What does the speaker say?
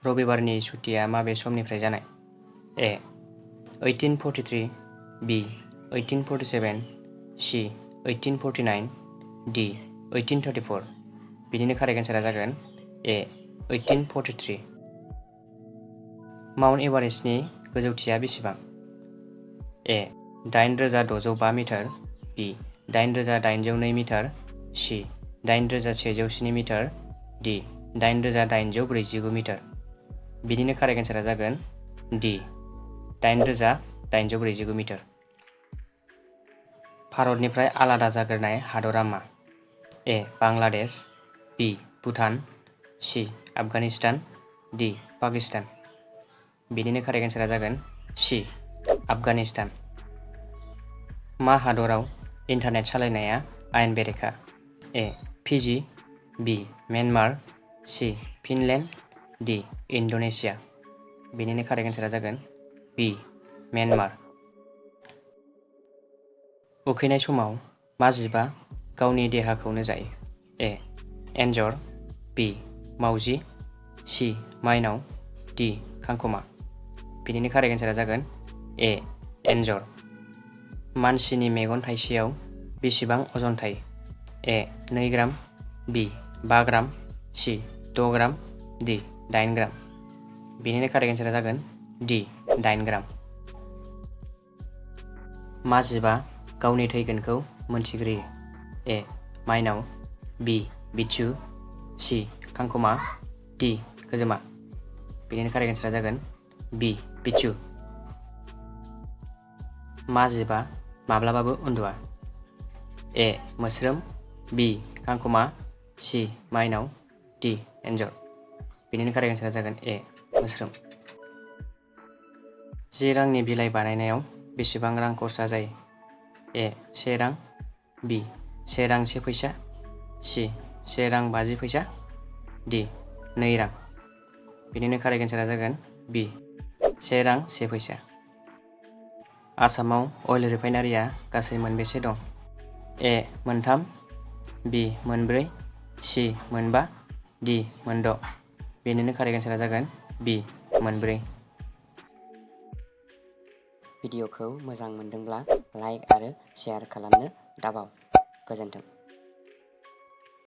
रबिबारनि सुटिया माबे समनिफ्राय जानाय? ए 1843, बि 1847, सि 1849, डि 1834। बिनिनो कारेक्ट एन्सारा जागोन ए 1843। माउन्ट एभारेस्टनि गोजौथिया बेसेबां? ए 8605 मिटार, बि 8802 मिटार, सि 8107 मिटार, डि 8849 मिटार। बिनिनो कारेक्ट एन्सारा जागोन डि 8849 मिटार। भारतनिफ्राय आलादा जाग्रोनाय हादरा मा? ए बांलादेश, बि भुटान, सि आफगानिस्तान, डि पाकिस्तान। बिनिनो कारेक्ट एन्सारा जागोन सि आफगानिस्तान। मा हादराव इन्टारनेट सालायनाया आयेन बेरेखा? ए फिजी, बि म्यानमार, सि फिनलेन्ड, डि इन्ड'नेसिया। बिनिनो कारेक्ट एन्सारा जागोन बि म्यानमार। उखैनाय समाव मा जिबआ गावनि देहाखौनो जायो? ए एन्जर, बि मावजि, सि माइनाव, डि खांखमा। बिनिनो कारेक्ट एन्सारा जागोन ए एन्जर। मानसिनि मेगन थाइसेयाव बेसेबां अजन थायो? ए 2 ग्राम, बि 5 ग्राम, सि 6 ग्राम, डि 8 ग्राम। बिनिनो कारेक्ट एन्सारा जागोन डि 8 ग्राम। मा जिबआ गावनि थैगोनखौ मोनथिग्रोयो? ए माइनाव, बि बिच्छु, सि खांखमा, डि खोजोमा। बिनिनो कारेक्ट एन्सारा जागोन बि बिच्छु। मा जिबआ माब्लाबाबो उन्दुआ? ए मोस्रोम, बि खांखमा, सि माइनाव, डि एन्जर। बिनिनो कारेक्ट एन्सारा जागोन ए मोस्रोम। 10 रांनि बिलाइ बानायनायाव बेसेबां रां खरसा जायो? ए 1 रां, बि 1 रां 1 फैसा, सि 1 रां 50 फैसा, डि 2 रां। बिनिनो कारेक्ट एन्सारा जागोन बि 1 रां 1 फैसा। आसामाव अइल रिफाइनारिया गासै मोनबेसे दं? ए 3, बि 4, सि 5, डि 6। बेनिनो कारेक्ट एन्सारा जागोन बि 4। भिडिअखौ मोजां मोनदोंब्ला लाइक आरो शेयार खालामनो दाबाव। गोजोन्थों।